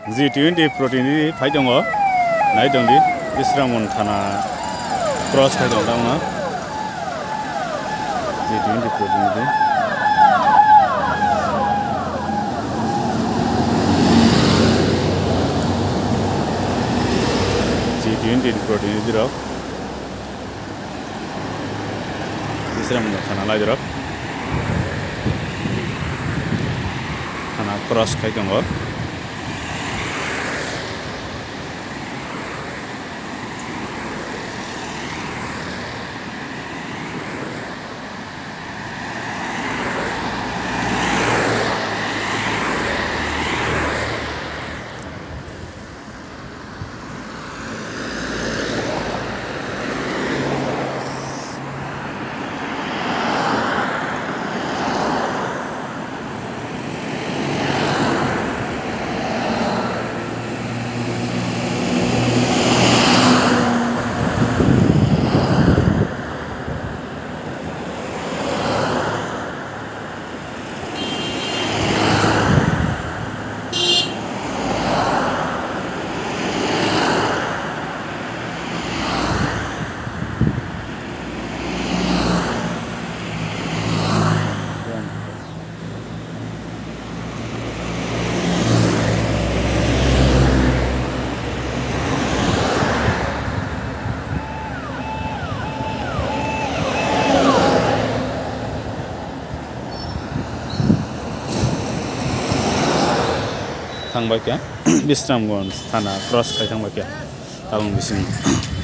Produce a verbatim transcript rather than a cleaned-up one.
G twenty protinidhi phai tongo, nai tongdi, Bisramganj thana cross khai tongo tamo. G twenty protinidhi. G twenty protinidhi rok. Bisramganj thana laidorok. Thana cross khai tongo. Thangbai khe Bisramganj thana cross khai thangbai khe tabuk bising.